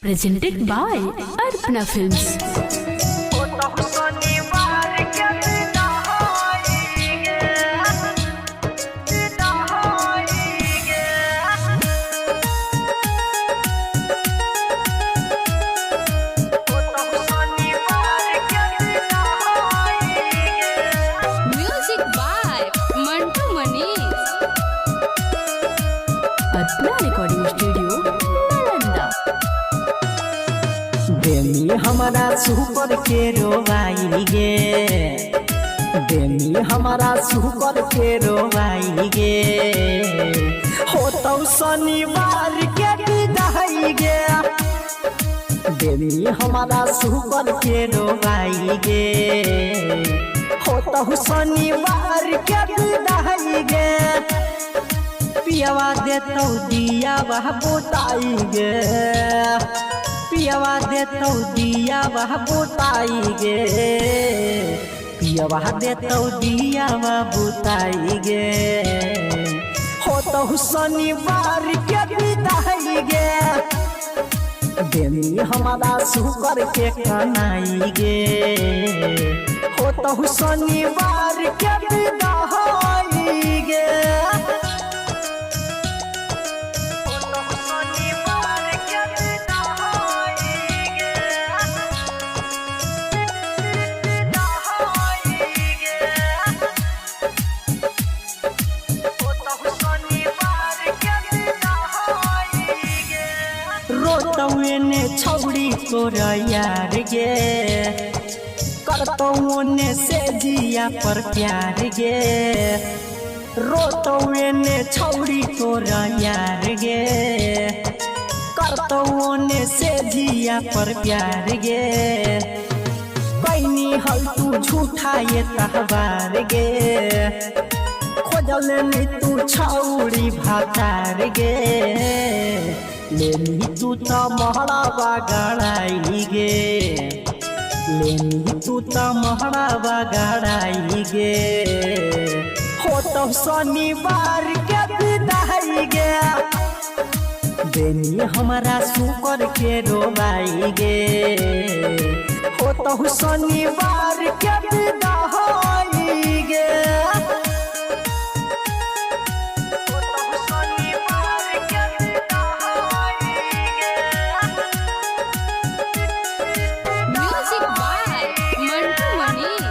Presented by Arpana Films. Music by Mantu Manish. Arpana Recording Studio, Nalanda. देनी हमारा super के रोवाई गे, देनी हमारा सुपर के रोवाई गे। हो तो शनिवार के विदाई गे, देनी हमारा सुपर के रोवाई गे। हो तो शनिवार के विदाई गे, पियावा देतौ दिया वह बोताई गे, पियावा देतौ दिया वह बोताई गे, पियावा देतौ दिया वह बोताई गे। हो तो शनिवार के विदाई गे, देनी हमारा सुकर के कनाई गे। हो तो शनिवार के विदाई गे। रोतौए ने छौड़ी तोर यार गे, करतौ ने से जिया पर प्यार गे। रोतौए ने छौड़ी तोर यार गे, करतौ ने से जिया पर प्यार गे। कैनी हल तू झूठा ये तहबार गे, खोजल नी तू छौड़ी भातार गे। लेनी तू तो महड़ा गड़ाई गे, लेनी तू तो महड़ा गड़ाई गे। हो तो शनिवार के विदाई गे, देनी हमारा सुकर के रोवाई गे। हो तो शनिवार के विदाई गे। Music by Mantu Manish.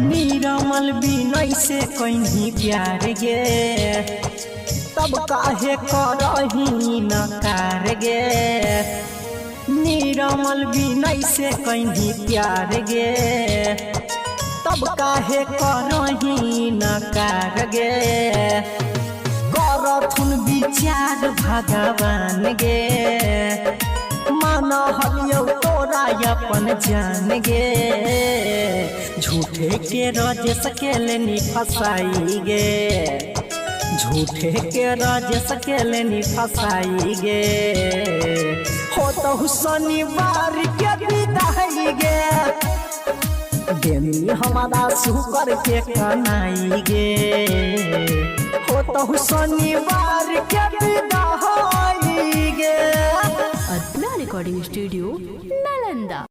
निरमल बिनय से कहीं प्यार गे, तब काहे करही नकार गे। निरमल बिनय से कहीं प्यार गे, तब काहे करही नकार गे। करथुन विचार भगवान गे, मान हलियौ तोरा अपन जान गे। झूठे के रज सकेलनी फसाई गे, झूठे के रज सकेलनी फसाई गे। हो तो शनिवार के विदाई गे, देनी हमारा सुकर के कनाई गे। हो तो शनिवार के विदाई गे। Arpana Recording Studio, Nalanda.